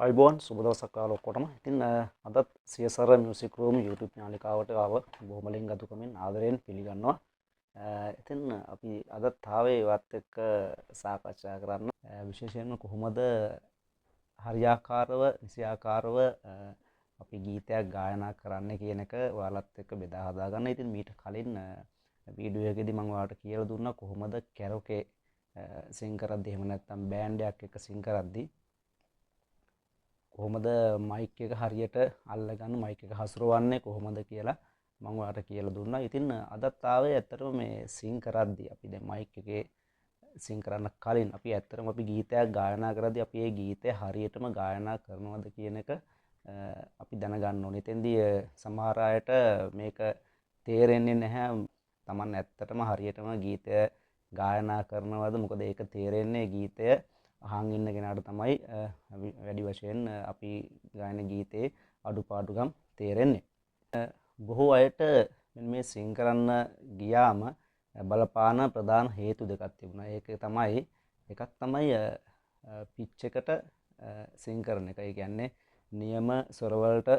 ආයුබෝවන්, සුබ දවසක් ඔයාලා ඔක්කොටම. ඉතින් අදත් සියසර මියුසික් රූම් YouTube නාලිකාවට ආව බොහොම ලෙන්ගතුකමින් ආදරයෙන් පිළිගන්නවා. ඉතින් අපි අදත් ආවේ ඔයත් එක්ක සාකච්ඡා කරන්න විශේෂයෙන්ම කොහොමද හරියාකාරව නිසියාකාරව අපි ගීතයක් ගායනා කරන්න කියන එක ඔයාලත් එක්ක බෙදා හදා ගන්න. ඉතින් මීට කලින් වීඩියෝ එකේදී මම ඔයාලට කියලා දුන්නා කොහොමද කැරෝකේ සිං කරද්දී එහෙම නැත්නම් බෑන්ඩ් එකක් එක්ක සිං කරද්දී කොහොමද මයික් එක හරියට අල්ලගන්න, මයික් එක හසුරවන්නේ කොහොමද කියලා මම ඔයාලට කියලා දුන්නා. ඉතින් අදත් ආවේ ඇත්තටම මේ සිං කරද්දී අපි දැන් මයික් එකේ සිං කරන්න කලින් අපි ඇත්තටම අපි ගීතයක් ගායනා කරද්දී අපි ඒ ගීතය හරියටම ගායනා කරනවද කියන එක අපි දැනගන්න ඕනේ. එතෙන්දී සමහර අයට මේක තේරෙන්නේ නැහැ. තමන් ඇත්තටම හරියටම ගීතය ගායනා කරනවද? මොකද ඒක තේරෙන්නේ ගීතය අහන් ඉන්න කෙනාට තමයි වැඩි වශයෙන් අපි ගායන ගීතේ අඩුපාඩුකම් තේරෙන්නේ. බොහෝ අයට මේ සිං කරන්න ගියාම බලපාන ප්‍රධාන හේතු දෙකක් තිබුණා. ඒක තමයි එකක් තමයි පිච් එකට සිං කරන එක. ඒ කියන්නේ නියම ස්වරවලට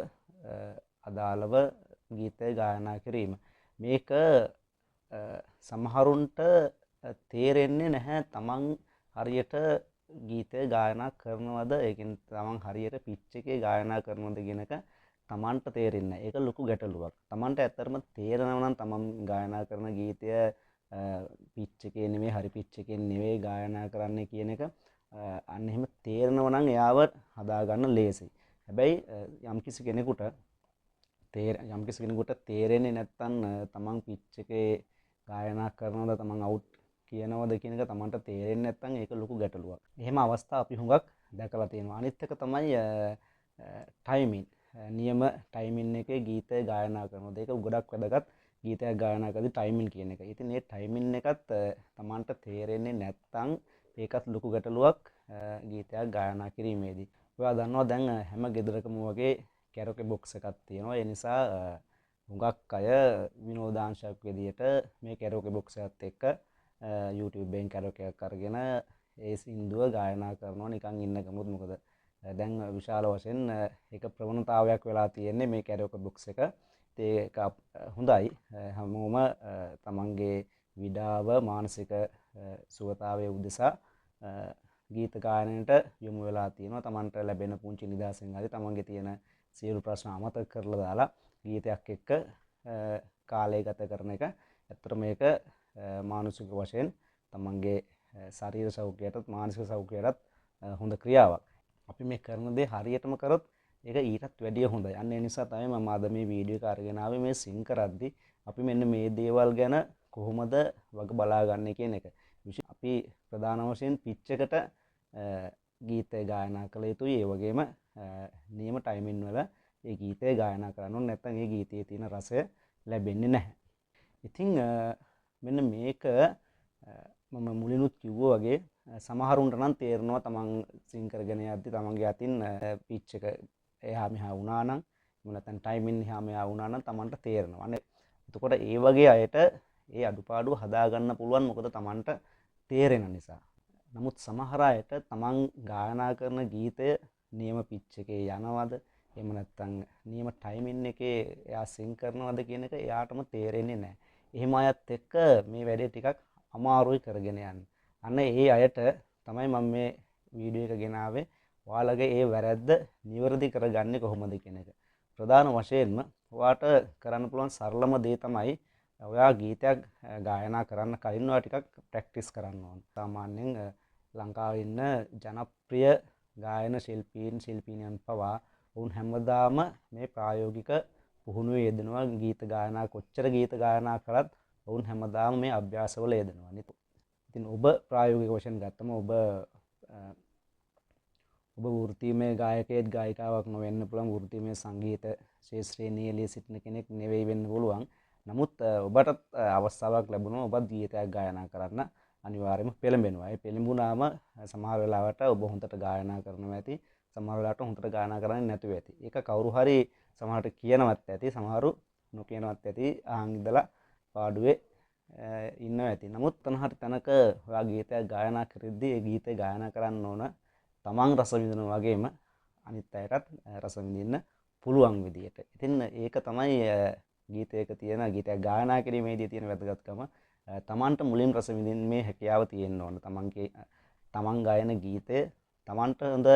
අදාළව ගීතය ගායනා කිරීම. මේක සමහරුන්ට තේරෙන්නේ නැහැ තමන් හරියට ගීතය ගායනා කරනවද, ඒ කියන්නේ තමන් හරියට පිච් එකේ ගායනා කරනවද කියන එක තමන්ට තේරෙන්නේ නැහැ. ඒක ලොකු ගැටලුවක්. තමන්ට ඇත්තටම තේරෙනවා නම් තමන් ගායනා කරන ගීතය පිච් එකේ නෙමෙයි, හරි පිච් එකේ නෙවෙයි ගායනා කරන්නේ කියන එක අන්න එහෙම තේරෙනවා නම් එයාව හදාගන්න ලේසියි. හැබැයි යම්කිසි කෙනෙකුට තේරෙන්නේ නැත්නම් තමන් පිච් එකේ ගායනා කරනවද, තමන් අවුට් කියනවද කියන එක තමන්ට තේරෙන්නේ නැත්නම් ඒක ලොකු ගැටලුවක්. එහෙම අවස්ථා අපි හුඟක් දැකලා තියෙනවා. අනිත් එක තමයි ටයිමින්. නියම ටයිමින් එකේ ගීතය ගායනා කරනවා. ඒක ගොඩක් වැදගත් ගීතයක් ගායනා කරද්දී ටයිමින් කියන එක. ඉතින් මේ ටයිමින් එකත් තමන්ට තේරෙන්නේ නැත්නම් ඒකත් ලොකු ගැටලුවක් ගීතයක් ගායනා කිරීමේදී. ඔයා දන්නවා දැන් හැම ගෙදරකම වගේ කැරෝකේ බොක්ස් එකක් තියෙනවා. ඒ නිසා හුඟක් අය විනෝදාංශයක් විදියට මේ කැරෝකේ බොක්ස් එකත් එක්ක YouTube එකෙන් කැරෝකේ එකක් අරගෙන ඒ සින්දුව ගායනා කරනවා නිකන් ඉන්න ගමොත්. මොකද දැන් විශාල වශයෙන් ඒක ප්‍රවණතාවයක් වෙලා තියෙන්නේ මේ කැරෝකේ බොක්ස් එක. ඉතින් ඒක හොඳයි. හැමෝම තමන්ගේ විඩාව මානසික සුවතාවය උදෙසා ගීත ගායනයට යොමු වෙලා තියෙනවා. තමන්ට ලැබෙන පුංචි නිදහසෙන් හරි තමන්ගේ තියෙන සියලු ප්‍රශ්න අමතක කරලා දාලා ගීතයක් එක්ක කාලය ගත කරන එක ඇත්තට මේක මානසික වශයෙන් තමන්ගේ ශරීර සෞඛ්‍යයටත් මානසික සෞඛ්‍යයටත් හොඳ ක්‍රියාවක්. අපි මේ කරන දේ හරියටම කරොත් ඒක ඊටත් වැඩිය හොඳයි. අන්න ඒ නිසා තමයි මම අද මේ වීඩියෝ එක අරගෙන ආවේ. මේ සිං කරද්දි අපි මෙන්න මේ දේවල් ගැන කොහොමද වග බලාගන්නේ කියන එක. අපි ප්‍රධාන වශයෙන් පිච් එකට ගීතය ගායනා කළ යුතුයි. ඒ වගේම නියම ටයිමින් වල ඒ ගීතය ගායනා කරන්න ඕනේ. නැත්නම් ඒ ගීතයේ තියෙන රසය ලැබෙන්නේ නැහැ. ඉතින් මෙන්න මේක මම මුලිනුත් කිව්වා වගේ සමහරුන්ට නම් තේරෙනවා තමන් සිං කරගෙන යද්දි තමන්ගේ අතින් පිච් එක එහා මෙහා වුණා නම්, එහෙම නැත්නම් ටයිමින් එහා මෙහා වුණා නම් තමන්ට තේරෙනවා. අනේ එතකොට ඒ වගේ අයට ඒ අඩුපාඩුව හදාගන්න පුළුවන්, මොකද තමන්ට තේරෙන නිසා. නමුත් සමහර අයට තමන් ගායනා කරන ගීතය නියම පිච් එකේ යනවද, එහෙම නැත්නම් නියම ටයිමින් එකේ එයා සිං කරනවද කියන එක එයාටම තේරෙන්නේ නැහැ. එහෙම අයත් එක්ක මේ වැඩේ ටිකක් අමාරුයි කරගෙන යන්න. අන්න ඒ අයට තමයි මම මේ වීඩියෝ එක ගෙනාවේ. ඔයාලගේ ඒ වැරැද්ද නිවැරදි කරගන්නේ කොහොමද කියන එක. ප්‍රධාන වශයෙන්ම ඔයාට කරන්න පුළුවන් සරලම දේ තමයි ඔයා ගීතයක් ගායනා කරන්න කලින් ඔයා ටිකක් ප්‍රැක්ටිස් කරන්න ඕන. සාමාන්‍යයෙන් ලංකාවේ ඉන්න ජනප්‍රිය ගායන ශිල්පීන් ශිල්පිනියන් පවා ඔවුන් හැමදාම මේ ප්‍රායෝගික පුහුණුවේ යෙදෙනවා. ගීත ගායනා කොච්චර ගීත ගායනා කරත් ඔවුන් හැමදාම මේ අභ්‍යාසවල යෙදෙනවා. ඉතින් ඔබ ප්‍රායෝගික වශයෙන් ගත්තම ඔබ වෘත්තීමය ගායකයෙක් ගායිකාවක් නොවෙන්න පුළුවන්, වෘත්තීමය සංගීත ක්ෂේත්‍රයේ නියැලී සිටින කෙනෙක් නෙවෙයි වෙන්න පුළුවන්. නමුත් ඔබටත් අවස්ථාවක් ලැබුණොත් ඔබත් ගීතයක් ගායනා කරන්න අනිවාර්යයෙන්ම පෙළඹෙනවා. ඒ පෙළඹුණාම සමහර වෙලාවට ඔබ හොඳට ගායනා කරනවා ඇති, සමහර වෙලාවට හොඳට ගායනා කරන්නේ නැතුව ඇති. ඒක කවුරු හරි සමහරට කියනවත් ඇති, සමහරු නොකියනවත් ඇති, අහන් ඉඳලා පාඩුවේ ඉන්නවා ඇති. නමුත් තන හරි තැනක ඔයා ගීතයක් ගායනා කරද්දී ඒ ගීතය ගායනා කරන්න ඕන තමන් රස විඳිනවා වගේම අනිත් අයටත් රස විඳින්න පුළුවන් විදියට. ඉතින් ඒක තමයි ගීතයක තියෙන ගීතයක් ගායනා කිරීමේදී තියෙන වැදගත්කම. තමන්ට මුලින් රස විඳින්නේ හැකියාව තියෙන්න ඕන. තමන් ගායන ගීතය තමන්ට හොඳ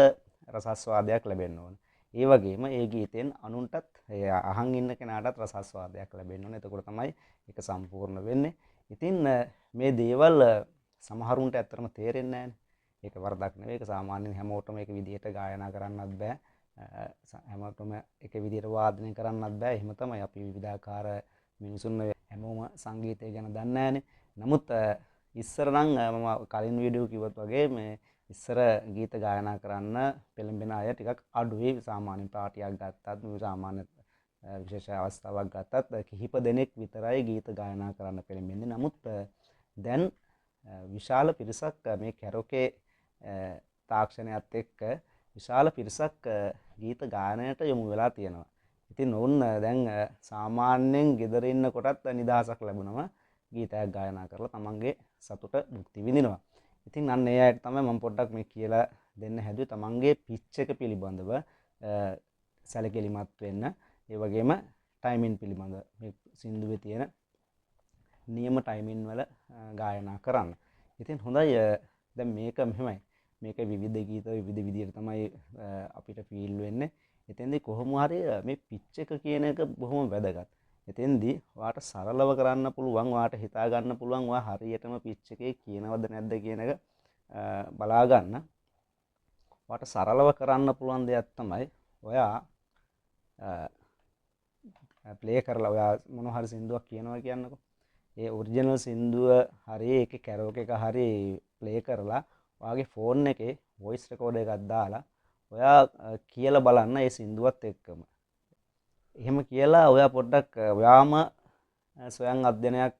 රසාස්වාදයක් ලැබෙන්න ඕන. ඒ වගේම ඒ ගීතෙන් අනුන්ටත් ඒ අහන් ඉන්න කෙනාටත් රසාස්වාදයක් ලැබෙන්න ඕන. එතකොට තමයි ඒක සම්පූර්ණ වෙන්නේ. ඉතින් මේ දේවල් සමහරුන්ට ඇත්තටම තේරෙන්නේ නැහැනේ. ඒක වරදක් නෙවෙයි. ඒක සාමාන්‍යයෙන් හැමෝටම එක විදිහට ගායනා කරන්නත් බෑ. හැමෝටම එක විදිහට වාදනය කරන්නත් බෑ. එහෙම තමයි අපි විවිධාකාර මිනිසුන් හැමෝම සංගීතය ගැන දන්නේ නැහැනේ. නමුත් ඉස්සර නම් මම කලින් වීඩියෝ කිව්වත් වගේ මේ ඉස්සර ගීත ගායනා කරන්න පෙළඹෙන අය ටිකක් අඩුයි. සාමාන්‍ය පාටියක් ගත්තත් සාමාන්‍ය විශේෂ අවස්ථාවක් ගත්තත් කිහිප දෙනෙක් විතරයි ගීත ගායනා කරන්න පෙළඹෙන්නේ. නමුත් දැන් විශාල පිරිසක් මේ කැරෝකේ තාක්ෂණයත් එක්ක විශාල පිරිසක් ගීත ගායනයට යොමු වෙලා තියෙනවා. ඉතින් ඔවුන් දැන් සාමාන්‍යයෙන් ගෙදර ඉන්නකොටත් නිදහසක් ලැබුණම ගීතයක් ගායනා කරලා තමන්ගේ සතුට භුක්ති විඳිනවා. ඉතින් අන්න ඒ අයට තමයි මම පොඩ්ඩක් මේ කියලා දෙන්න හැදුවේ තමන්ගේ පිච් එක පිළිබඳව සැලකිලිමත් වෙන්න. ඒ වගේම ටයිමින් පිළිබඳව මේ සින්දුවේ තියෙන නියම ටයිමින් වල ගායනා කරන්න. ඉතින් හොඳයි, දැන් මේක මෙහෙමයි. මේක විවිධ ගීත විවිධ විදියට තමයි අපිට ෆීල් වෙන්නේ. එතෙන්දී කොහොම හරි මේ පිච් එක කියන එක බොහොම වැදගත්. එතෙන්දී ඔයාට සරලව කරන්න පුළුවන්, ඔයාට හිතා ගන්න පුළුවන් ඔයා හරියටම පිච් එකේ කියනවද නැද්ද කියන එක බලා ගන්න. ඔයාට සරලව කරන්න පුළුවන් දෙයක් තමයි ඔයා ප්ලේ කරලා ඔයා මොන හරි සින්දුවක් කියනවා කියන්නකෝ. ඒ ඔරිජිනල් සින්දුව හරි ඒකේ කැරෝකේ එක හරි ප්ලේ කරලා ඔයාගේ ෆෝන් එකේ වොයිස් රෙකෝඩර් එකක් දාලා ඔයා කියලා බලන්න ඒ සින්දුවත් එක්කම. එහෙම කියලා ඔයා පොඩ්ඩක් ඔයාම ස්වයං අධ්‍යයනයක්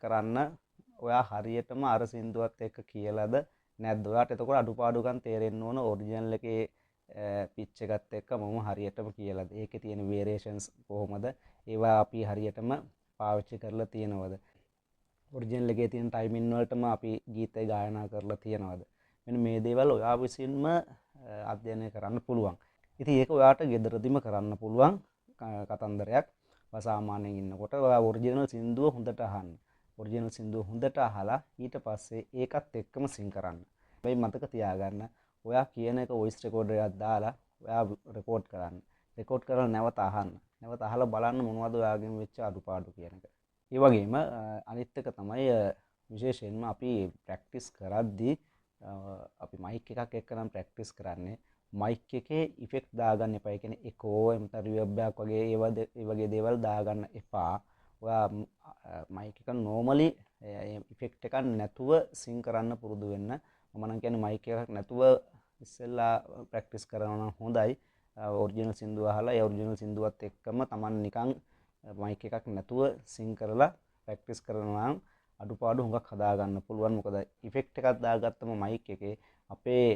කරන්න. ඔයා හරියටම අර සින්දුවත් එක්ක කියලාද නැද්ද? ඔයාට එතකොට අඩුපාඩුකම් තේරෙන්න ඕන ඔරිජිනල් එකේ පිච් එකත් එක්ක මම හරියටම කියලාද? ඒකේ තියෙන වේරියේෂන්ස් කොහොමද? ඒවා අපි හරියටම පාවිච්චි කරලා තියෙනවද? ඔරිජිනල් එකේ තියෙන ටයිමින් වලටම අපි ගීතය ගායනා කරලා තියෙනවද? මෙන්න මේ දේවල් ඔයා විසින්ම අධ්‍යයනය කරන්න පුළුවන්. ඉතින් ඒක ඔයාට ගෙදරදිම කරන්න පුළුවන් කතන්දරයක්. ඔයා සාමාන්‍යයෙන් ඉන්නකොට ඔයා ඔරිජිනල් සින්දුව හොඳට අහන්න. ඔරිජිනල් සින්දුව හොඳට අහලා ඊට පස්සේ ඒකත් එක්කම සිං කරන්න. හැබැයි මතක තියාගන්න ඔයා කියන එක වොයිස් රෙකෝඩර් එකක් දාලා ඔයා රෙකෝඩ් කරන්න. රෙකෝඩ් කරලා නැවත අහන්න. නැවත අහලා බලන්න මොනවද ඔයාගෙන් වෙච්ච අඩුපාඩු කියන එක. ඒ වගේම අනිත් එක තමයි විශේෂයෙන්ම අපි ප්‍රැක්ටිස් කරද්දී අපි මයික් එකක් එක්ක නම් ප්‍රැක්ටිස් කරන්නේ. මයික් එකේ ඉෆෙක්ට් දාගන්න එපා. ඒ කියන්නේ එකෝ එහෙම නැත්නම් රිවර්බ් එකක් වගේ ඒ වගේ දේවල් දාගන්න එපා. ඔයා මයික් එක නෝමලි ඉෆෙක්ට් එකක් නැතුව සිං කරන්න පුරුදු වෙන්න. මම නම් කියන්නේ මයික් එකක් නැතුව ඉස්සෙල්ලා ප්‍රැක්ටිස් කරනවා නම් හොඳයි. ඔරිජිනල් සින්දුව අහලා ඒ ඔරිජිනල් සින්දුවත් එක්කම Taman නිකන් මයික් එකක් නැතුව සිං කරලා ප්‍රැක්ටිස් කරනවා නම් අඩුපාඩු හුඟක් හදාගන්න පුළුවන්. මොකද ඉෆෙක්ට් එකක් දාගත්තම මයික් එකේ අපේ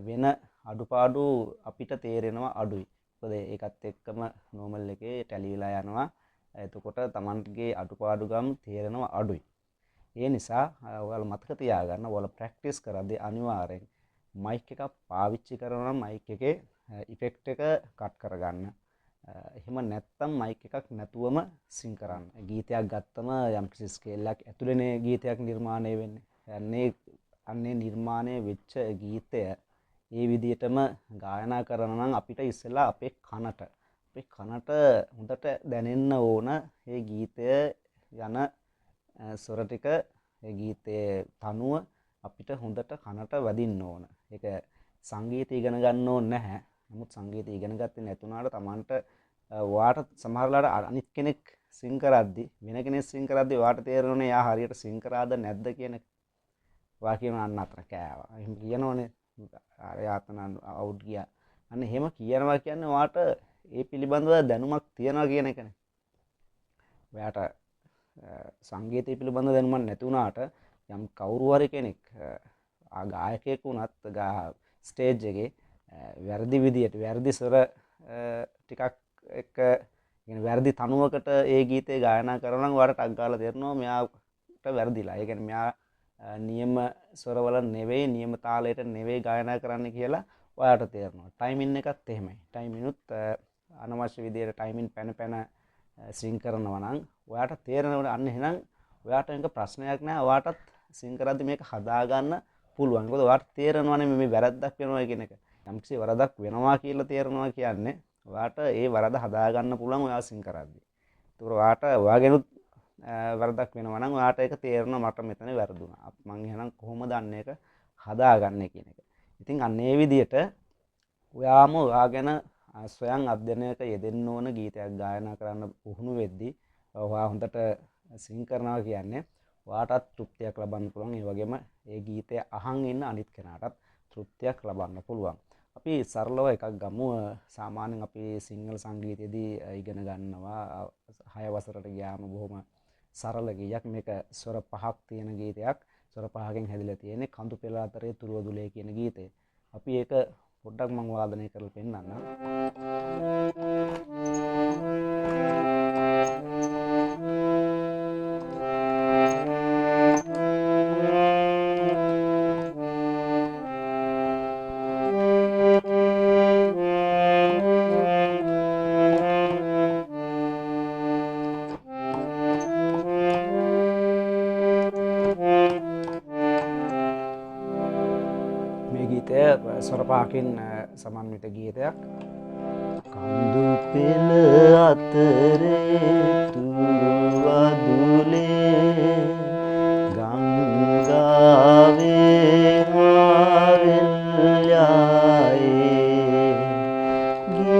වෙන අඩුපාඩු අපිට තේරෙනවා අඩුයි. මොකද ඒකත් එක්කම නෝමල් එකේ ටැලි වෙලා යනවා. එතකොට Tamanගේ අඩුපාඩුකම් තේරෙනවා අඩුයි. ඒ නිසා ඔයාලා මතක තියාගන්න ඔයාලා ප්‍රැක්ටිස් කරද්දී අනිවාර්යෙන් මයික් එකක් පාවිච්චි කරනවා නම් මයික් එකේ ඉෆෙක්ට් එක කට් කරගන්න. එහෙම නැත්තම් මයික් එකක් නැතුවම සිං කරන්න. ගීතයක් ගත්තම යම්කිසි ස්කේල් එකක් ඇතුළේනේ ගීතයක් නිර්මාණය වෙන්නේ. අන්නේ නිර්මාණය වෙච්ච ගීතය ඒ විදිහටම ගායනා කරනවා නම් අපිට ඉස්සෙල්ලා අපේ කනට හොඳට දැනෙන්න ඕන ඒ ගීතය යන ස්වර ටික, ඒ ගීතයේ තනුව අපිට හොඳට කනට වදින්න ඕන. ඒක සංගීතය ඉගෙන ගන්න ඕන නැහැ. නමුත් සංගීතය ඉගෙන ගත්තේ නැතුණාට Tamanට, ඔයාට සමහර වෙලාවට අනිත් කෙනෙක් සිං කරද්දි, වෙන කෙනෙක් සිං කරද්දි ඔයාට තේරෙනවනේ එයා හරියට සිං කරාද නැද්ද කියන එක. ඔයා කියනවා අන්න අතන කෑවා. එහෙම කියනවනේ. අර යාතන අවුට් ගියා. අන්න එහෙම කියනවා කියන්නේ ඔයාට ඒ පිළිබඳව දැනුමක් තියනවා කියන එකනේ. ඔයාට සංගීතය පිළිබඳව දැනුමක් නැති වුණාට යම් කවුරු හරි කෙනෙක්, ගායකයෙක් වුණත් ස්ටේජ් එකේ වැරදි විදියට වැරදි ස්වර ටිකක් එක්ක, වැරදි තනුවකට ඒ ගීතය ගායනා කරනවා නම් ඔයාට ටක් ගාලා තේරෙනවා මෙයාට වැරදිලා. ඒ කියන්නේ මෙයා නියම ස්වරවල නෙවෙයි, නියම තාලයට නෙවෙයි ගායනා කරන්න කියලා ඔයාට තේරෙනවා. ටයිමින් එකත් එහෙමයි. ටයිමිනුත් අනවශ්‍ය විදියට ටයිමින් පැන පැන සිං කරනවා නම් ඔයාට තේරෙනවනේ. අන්න එහෙනම් ඔයාට මේක ප්‍රශ්නයක් නෑ. ඔයාටත් සිං කරද්දි මේක හදාගන්න පුළුවන්. මොකද ඔයාට තේරෙනවනේ මේ වැරද්දක් වෙනවා කියන එක. යම්කිසි වරදක් වෙනවා කියලා තේරෙනවා කියන්නේ ඔයාට ඒ වරද හදාගන්න පුළුවන් ඔයා සිං කරද්දි. ඒතකොට ඔයාට ඔයාගෙනුත් වරදක් වෙනවා නම් ඔයාට ඒක තේරෙනවා මට මෙතන වැරදුනා. මං එහෙනම් කොහොමද අන්න ඒක හදාගන්නේ කියන එක. ඉතින් අන්න ඒ විදියට ඔයාම ඔයා ගැන ස්වයං අධ්‍යයනයක යෙදෙන්න ඕන. ගීතයක් ගායනා කරන්න පුහුණු වෙද්දී ඔයා හොඳට සිං කරනවා කියන්නේ ඔයාටත් තෘප්තියක් ලබන්න පුළුවන්. ඒ වගේම ඒ ගීතය අහන් ඉන්න අනිත් කෙනාටත් තෘප්තියක් ලබන්න පුළුවන්. අපි සරලව එකක් ගමු. සාමාන්‍යයෙන් අපි සිංහල සංගීතයේදී ඉගෙන ගන්නවා 6 වසරට ගියාම බොහොම සරල ගීයක්. මේක ස්වර 5ක් තියෙන ගීතයක්. ස්වර 5කින් හැදිලා තියෙන්නේ කඳු පෙළ අතරේ තුරුවදුලේ කියන ගීතය. අපි ඒක පොඩ්ඩක් මං වාදනය කරලා පෙන්නන්නම්. ස්වර පහකින් සමන්විත ගීතයක්. කඳු පෙළ අතරේ තුරුවදුලේ ගංගාවේ හාවෙල් යායේ ගීනාදේ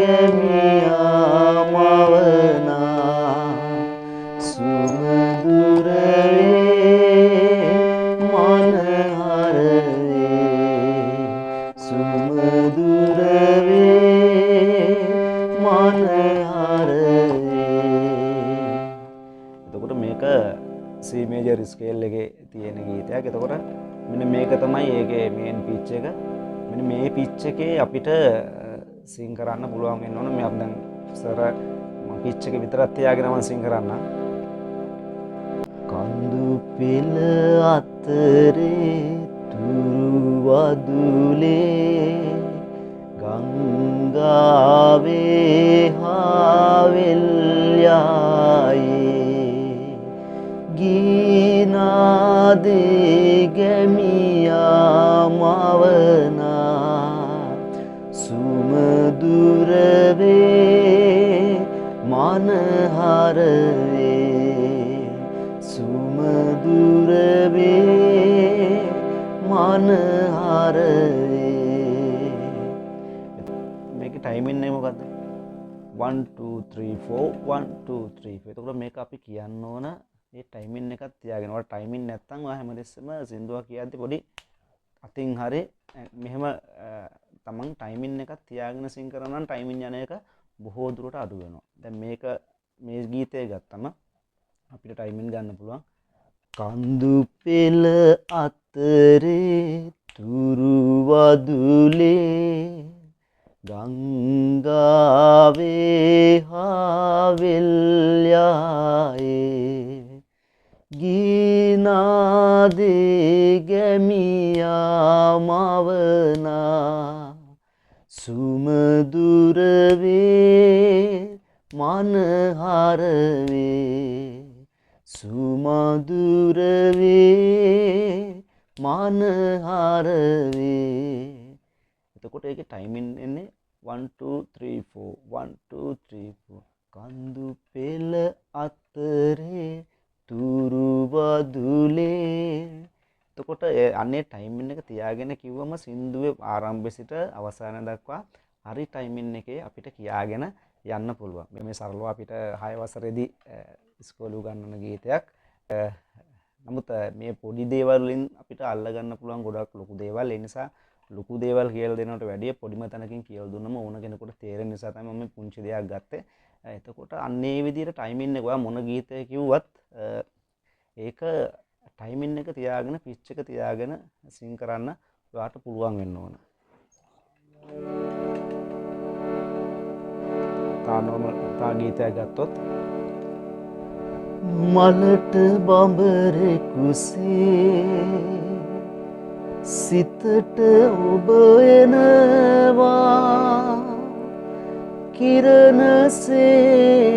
ගැමියා මවනා සුමధుර වේ මන සුමధుර වේ මන හරවේ. එතකොට මේක C major scale එකේ තියෙන ගීතයක්. එතකොට මෙන්න මේක තමයි ඒකේ මේන් පිච් එක. මෙන්න මේ පිච් එකේ අපිට සිං කරන්න පුළුවන් වෙන්න ඕන. මේ අපි දැන් සර මම පිච් එක විතරක් තියාගෙන මම සිං කරන්නම්. කඳු පෙළ අතරේ තුරුවදුලේ ගංගාවේ හාවෙල් යායේ ගීනාදේ ගැමියා මවනා සුමధుර වේ මනහර වේ සුමధుර වේ මනහර වේ. මේකේ ටයිමින් එක මොකද්ද? 1 2 3 4 1 2 3 4. එතකොට මේක අපි කියන්න ඕන මේ ටයිමින් එකක් තියාගෙන. ඔයාලා ටයිමින් නැත්තම් ඔයා හැමතිස්සෙම සින්දුවක් කියද්දි පොඩි අතින් හරි මෙහෙම තමන් ටයිමින් එකක් තියාගෙන සින් කරනවා නම් ටයිමින් යන එක බොහෝ දුරට අඩු වෙනවා. දැන් මේක මේ ගීතය ගත්තම අපිට ටයිමින් ගන්න පුළුවන්. කඳු පෙළ අතරේ තුරුවදුලේ ගංගාවේ හාවෙල් යායේ ගීනාදේ ගැමියා මවනා සුමధుර වේ මනහර වේ සුමధుර වේ මනහර වේ. එතකොට ඒකේ ටයිමින් එන්නේ 1 2 3 4 1 2 3 4. කඳු පෙළ අතරේ තුරුවදුලේ. එතකොට අන්නේ ටයිමින් එක තියාගෙන කිව්වම සින්දුවේ ආරම්භය සිට අවසානය දක්වා හරි ටයිමින් එකේ අපිට කියාගෙන යන්න පුළුවන්. මේ සරලව අපිට 6 වසරේදී ඉස්කෝලේ උගන්වන ගීතයක්. නමුත් මේ පොඩි දේවල් වලින් අපිට අල්ලගන්න පුළුවන් ගොඩක් ලොකු දේවල්. ඒ නිසා ලොකු දේවල් කියලා දෙනවට වැඩිය පොඩිම තැනකින් කියලා දුන්නම ඕන කෙනෙකුට තේරෙන නිසා තමයි මම මේ පුංචි දෙයක් ගත්තේ. එතකොට අන්න ඒ විදිහට ටයිමින් එක ඔයා මොන ගීතය කිව්වත් ඒක ටයිමින් එක තියාගෙන පිච් එක තියාගෙන සිං කරන්න ඔයාට පුළුවන් වෙන්න ඕන. තා නෝමල් තා ගීතයක් ගත්තොත් මලට බඹරෙකුසේ සිතට ඔබ එනවා කිරණ සේරුගේ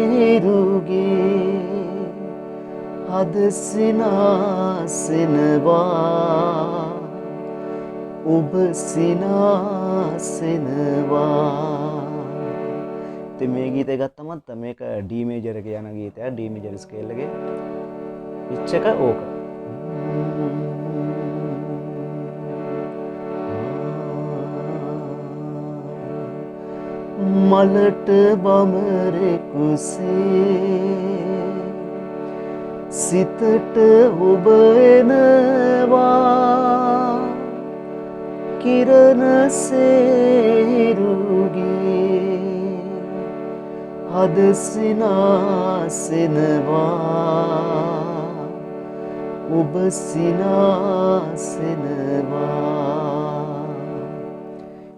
හද සිනාසෙනවා ඔබ සිනාසෙනවා. ඉතින් මේ ගීතය ගත්තමත් මේක D major එකේ යන ගීතයක්. D major scale එකේ පිච් එක ඕක. මලට බමරෙකුසේ සිතට ඔබ එනවා කිරණ සේරුගේ හද සිනාසෙනවා ඔබ සිනාසෙනවා.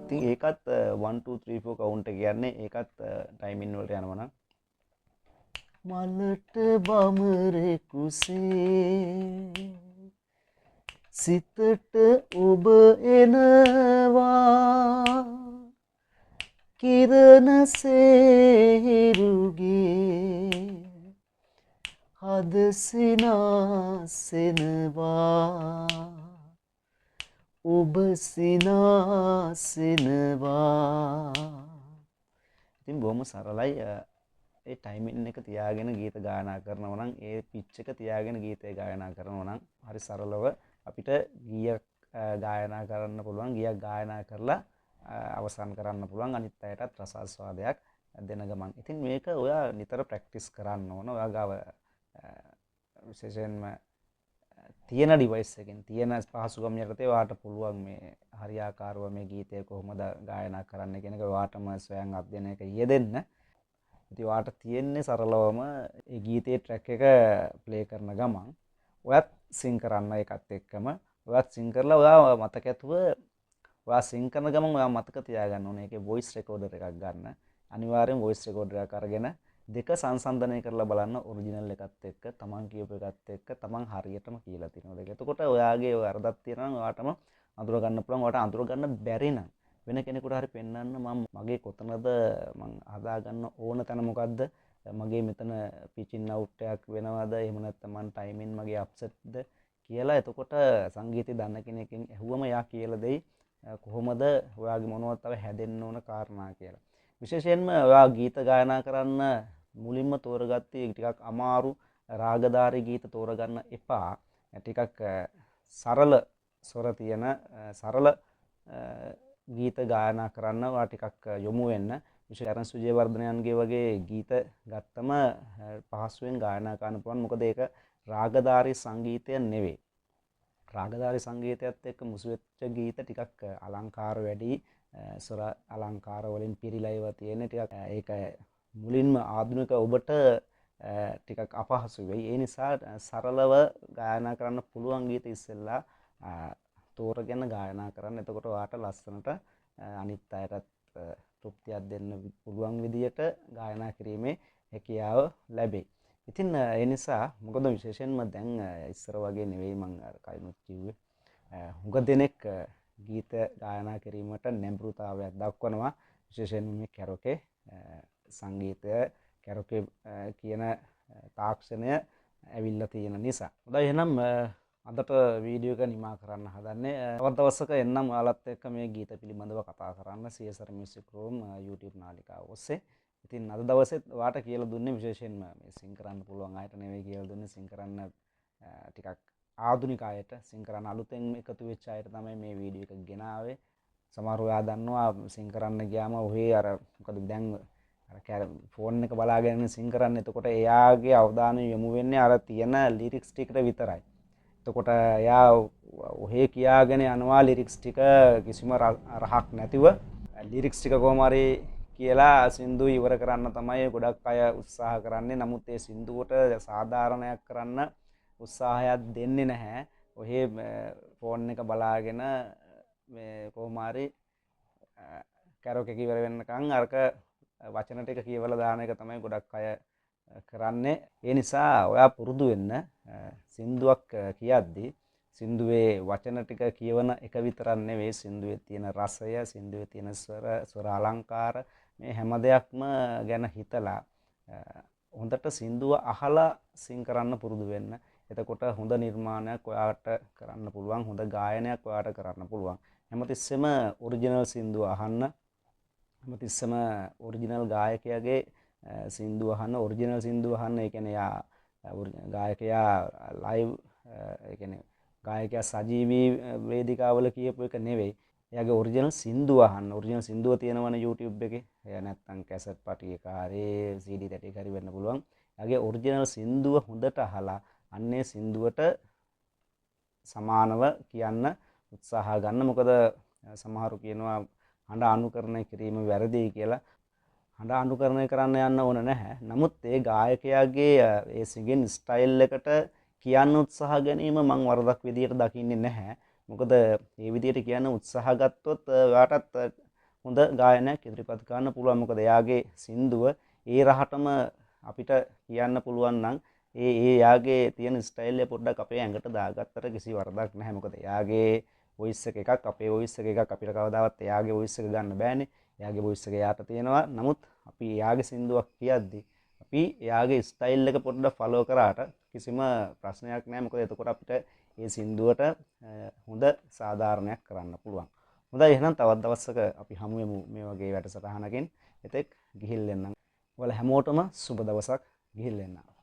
ඉතින් ඒකත් 1 2 3 4 කවුන්ට් එක කියන්නේ ඒකත් ටයිමින් වලට යනවා නම් මලට බමරෙකුසේ සිතට ඔබ එනවා කිරණ සේරුගේ හද සිනාසෙනවා ඔබ සිනාසෙනවා. ඉතින් බොහොම සරලයි. ඒ ටයිමින් එක තියාගෙන ගීත ගායනා කරනවා නම් ඒ පිච් එක තියාගෙන ගීතය ගායනා කරනවා නම් හරි සරලව අපිට ගීයක් ගායනා කරන්න පුළුවන්. ගීයක් ගායනා කරලා අවසන් කරන්න පුළුවන්. අනිත් අයටත් රසාස්වාදයක් දෙන ගමන්. ඉතින් මේක ඔයා නිතර ප්‍රැක්ටිස් කරන්න ඕන. ඔයා ගාව විශේෂයෙන්ම තියෙන ඩිවයිස් එකෙන් තියෙන පහසුකම් යටතේ ඔයාට පුළුවන් මේ හරියාකාරව මේ ගීතය කොහොමද ගායනා කරන්න කියන එක ඔයාටම ස්වයං අධ්‍යයනයක යෙදෙන්න. ඉතින් ඔයාට තියෙන්නේ සරලවම ඒ ගීතයේ ට්‍රැක් එක ප්ලේ කරන ගමන් ඔයත් සිං කරන්න ඒකත් එක්කම ඔයත් සිං කරලා ඔයා මතක ඇතුව ඔයා සිං කරන ගමන් ඔයා මතක තියාගන්න ඕනේ ඒකේ වොයිස් රෙකෝඩර් එකක් ගන්න. අනිවාර්යෙන් වොයිස් රෙකෝඩර් එකක් අරගෙන දෙක සංසන්දනය කරලා බලන්න ඔරිජිනල් එකත් එක්ක තමන් කියපු එකත් එක්ක තමන් හරියටම කියලා තියෙනවද කියලා. එතකොට ඔයාගේ ඔය වරදක් තියෙනවා නම් ඔයාටම අඳුර ගන්න පුළුවන්. ඔයාට අඳුර ගන්න බැරි නම් වෙන කෙනෙකුට හරි පෙන්වන්න මම මගේ කොතනද මං හදාගන්න ඕන තැන මොකද්ද, මගේ මෙතන පිචින් අවුට් එකක් වෙනවද, එහෙම නැත්නම් මං ටයිමින් මගේ අප්සෙට්ද කියලා. එතකොට සංගීතය දන්න කෙනෙක්ගෙන් ඇහුවම එයා කියලා දෙයි කොහොමද ඔයාගේ මොනවද තව හැදෙන්න ඕන කාරණා කියලා. විශේෂයෙන්ම ඔයා ගීත ගායනා කරන්න මුලින්ම තෝරගත්තේ ටිකක් අමාරු රාගධාරී ගීත තෝරගන්න එපා. ටිකක් සරල ස්වර තියෙන සරල ගීත ගායනා කරන්න ඔයා ටිකක් යොමු වෙන්න. විශේෂ අරන් සුජේවර්ධනයන්ගේ වගේ ගීත ගත්තම පහසුවෙන් ගායනා කරන්න පුළුවන්. මොකද ඒක රාගධාරී සංගීතය නෙවෙයි. රාගධාරී සංගීතයත් එක්ක මුසු වෙච්ච ගීත ටිකක් අලංකාර වැඩි, ස්වර අලංකාර වලින් පිරීලා ඒවා තියෙන ටිකක් ඒක මුලින්ම ආධුනික ඔබට ටිකක් අපහසු වෙයි. ඒ නිසා සරලව ගායනා කරන්න පුළුවන් ගීත ඉස්සෙල්ලා තෝරගෙන ගායනා කරන්න. එතකොට ඔයාට ලස්සනට අනිත් අයටත් තෘප්තියක් දෙන්න පුළුවන් විදියට ගායනා කිරීමේ හැකියාව ලැබෙයි. ඉතින් ඒ නිසා මොකද විශේෂයෙන්ම දැන් ඉස්සර වගේ නෙවෙයි මං අර කලිනුත් කිව්වේ. හුඟ දෙනෙක් ගීත ගායනා කිරීමට නැඹුරුතාවයක් දක්වනවා. විශේෂයෙන්ම මේ කැරෝකේ සංගීතය, කැරෝකේ කියන තාක්ෂණය ඇවිල්ලා තියෙන නිසා. හොඳයි, එහෙනම් අදට වීඩියෝ එක නිමා කරන්න හදන්නේ. තවත් දවසක එන්නම් ඔයාලත් එක්ක මේ ගීත පිළිබඳව කතා කරන්න CSR Music Room YouTube නාලිකාව ඔස්සේ. ඉතින් අද දවසෙත් ඔයාට කියලා දුන්නේ විශේෂයෙන්ම මේ සිං කරන්න පුළුවන් අයට නෙවෙයි කියලා දුන්නේ, සිං කරන්න ටිකක් ආධුනික අයට, සිං කරන්න අලුතෙන් එකතු වෙච්ච අයට තමයි මේ වීඩියෝ එක ගෙනාවේ. සමහර ඔයා දන්නවා සිං කරන්න ගියාම ඔහේ අර මොකද දැන් අර ෆෝන් එක බලාගෙන සිං කරන්න. එතකොට එයාගේ අවධානය යොමු වෙන්නේ අර තියෙන ලිරික්ස් ටිකට විතරයි. එතකොට එයා ඔහේ කියාගෙන යනවා ලිරික්ස් ටික කිසිම රහක් නැතිව. ලිරික්ස් ටික කොහොම හරි කියලා සින්දුව ඉවර කරන්න තමයි ගොඩක් අය උත්සාහ කරන්නේ. නමුත් ඒ සින්දුවට සාධාරණයක් කරන්න උත්සාහයක් දෙන්නේ නැහැ. ඔහේ ෆෝන් එක බලාගෙන මේ කොහොම හරි කැරෝකේ එක ඉවර වෙනකන් අරක වචන ටික කියවලා දාන එක තමයි ගොඩක් අය කරන්නේ. ඒ නිසා ඔයා පුරුදු වෙන්න සින්දුවක් කියද්දි සින්දුවේ වචන ටික කියවන එක විතරක් නෙවෙයි, සින්දුවේ තියෙන රසය, සින්දුවේ තියෙන ස්වර, ස්වර අලංකාර මේ හැම දෙයක්ම ගැන හිතලා හොඳට සින්දුව අහලා සිං කරන්න පුරුදු වෙන්න. එතකොට හොඳ නිර්මාණයක් ඔයාට කරන්න පුළුවන්, හොඳ ගායනයක් ඔයාට කරන්න පුළුවන්. හැමතිස්සෙම ඔරිජිනල් සින්දුව අහන්න, හැමතිස්සෙම ඔරිජිනල් ගායකයාගේ සින්දුව අහන්න, ඔරිජිනල් සින්දුව අහන්න. ඒ කියන්නේ එයා ගායකයා ලයිව්, ඒ කියන්නේ ගායකයා සජීවී වේදිකාවල කියපු එක නෙවෙයි. එයාගේ ඔරිජිනල් සින්දුව අහන්න. ඔරිජිනල් සින්දුව තියෙනවනේ YouTube එකේ. එයා නැත්තම් කැසට් පටි එක හරි CD තැටි එක හරි වෙන්න පුළුවන්. එයාගේ ඔරිජිනල් සින්දුව හොඳට අහලා අන්නේ සින්දුවට සමානව කියන්න උත්සාහ ගන්න. මොකද සමහරු කියනවා හඬ අනුකරණය කිරීම වැරදි කියලා. හඬ අනුකරණය කරන්න යන්න ඕන නැහැ. නමුත් ඒ ගායකයාගේ ඒ සිංගින් ස්ටයිල් එකට කියන්න උත්සාහ ගැනීම මං වරදක් විදියට දකින්නේ නැහැ. මොකද මේ විදියට කියන්න උත්සාහ ගත්තොත් ඔයාටත් හොඳ ගායනයක් ඉදිරිපත් කරන්න පුළුවන්. මොකද එයාගේ සින්දුව ඒ රහටම අපිට කියන්න පුළුවන් නම් ඒ එයාගේ තියෙන ස්ටයිල් එක පොඩ්ඩක් අපේ ඇඟට දාගත්තට කිසි වරදක් නැහැ. මොකද එයාගේ වොයිස් එක එකක්, අපේ වොයිස් එක එකක්. අපිට කවදාවත් එයාගේ වොයිස් එක ගන්න බෑනේ. එයාගේ වොයිස් එක එයාට තියෙනවා. නමුත් අපි එයාගේ සින්දුවක් කියද්දි අපි එයාගේ ස්ටයිල් එක පොඩ්ඩක් ෆලෝ කරාට කිසිම ප්‍රශ්නයක් නෑ. මොකද එතකොට අපිට ඒ සින්දුවට හොඳ සාධාරණයක් කරන්න පුළුවන්. හොඳයි, එහෙනම් තවත් දවසක අපි හමු වෙමු මේ වගේ වැඩසටහනකින්. එතෙක් ගිහින් එන්නම්. ඔයාලා හැමෝටම සුබ දවසක්. ගිහින් එන්නම්.